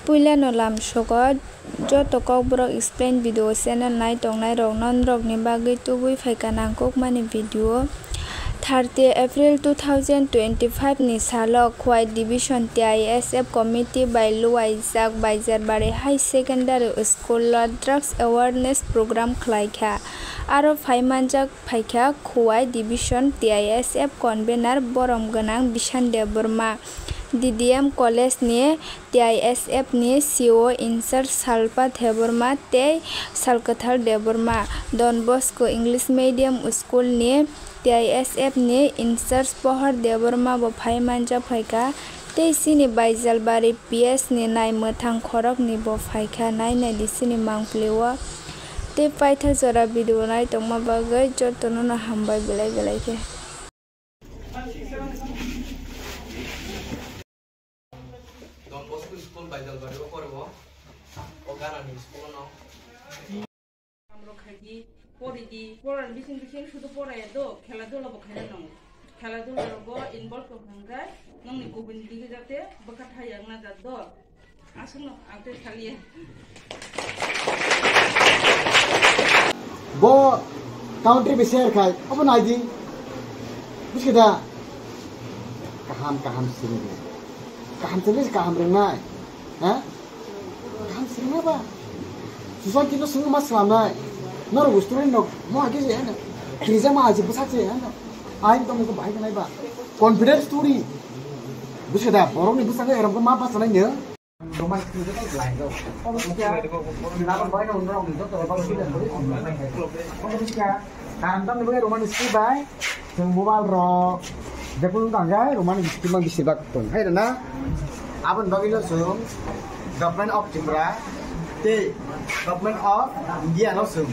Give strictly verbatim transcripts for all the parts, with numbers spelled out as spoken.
Puilano lamsogo joto Kokborok Explain video channel nai tongnai rok non rok ni bagwi tubui phaikha nangkukmani video. Thirty April two thousand twenty-five ni salo Khowai Division T I S F committee bai luaijak Baijar Bari High Secondary School o drugs awareness program khlaikha. Aro phaimanjak phaikha Khowai Division T I S F convener borom gwnang Bishan Debbarma, D D M College ni T I S F ni C O in charge Salpa Debbarma tei Salkathal Debbarma, Don Bosco English Medium School ni T I S F ni in charge Pohor Debbarma bo phai manjak phaikha, tei chini Baijalbari P S ni nai mwthang khorok ni bo phaikha, nai nai di chini mangpili o. Tei paithak jora video nai tongma bagwi jotono no hambai belai belai khe. Don Bosco School Baijalbari o pore bo. O ganani school no. Amrok khaidi, poridi, porar bising bising sudu poraya do, khela dula bo khaina nang. Khela dula rogo involve ko hangkai, nongni kubun dige jate bwkha thaya wngna jat do. Aswkno ang tei saliya. Bo country bai share khai, obo nai di. Buji khe da? Kaham, kaham sini. Kaham sini, kaham ringnai. Ha? Kaham sini ba? Susan kino sungma slamnai. Nor restaurant no, mo age je hano. Kirija ma aje bwsak je hano. Ain tong ko bahai nai ba. Confidence story. Buji khe da? Borok ni bwsak eram ko ma pasanai ne. Roman script bai line rok. Obo khe nang bai no rok ni joto rok sida kori. Obo khe karam tam ni Roman script bai. Chwng mobile rok jekunu tang jai Roman script mang bisi bak tong. Hai na? Aboni bagwi no chwng Government of Tripura tei Government of India no chwng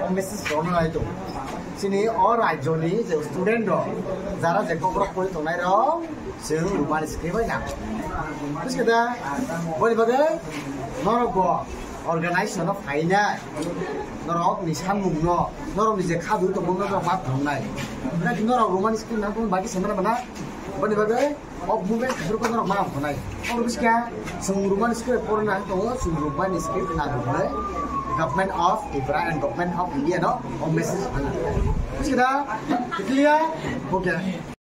o message rok no nai tong. Chini o rajyo ni je student rok jara je Kokborok pori tongnai rok Chwng Roman script bai na. Buji khe da? Boni bagwi norok bo organization no phainai. Norok ni samung no, norok ni je khadu tongmung no norok ma thwngnai. Nai norok Roman script nang tong bagi semana mana. Boni bagwi o movement khathur ko norok ma thwngnai. Oro buji khe chwng Roman script porna tongo, chwng Roman script na thwngnai. Government of Tripura and Government of India no o message phana. Buji khe da? Clear? Okay.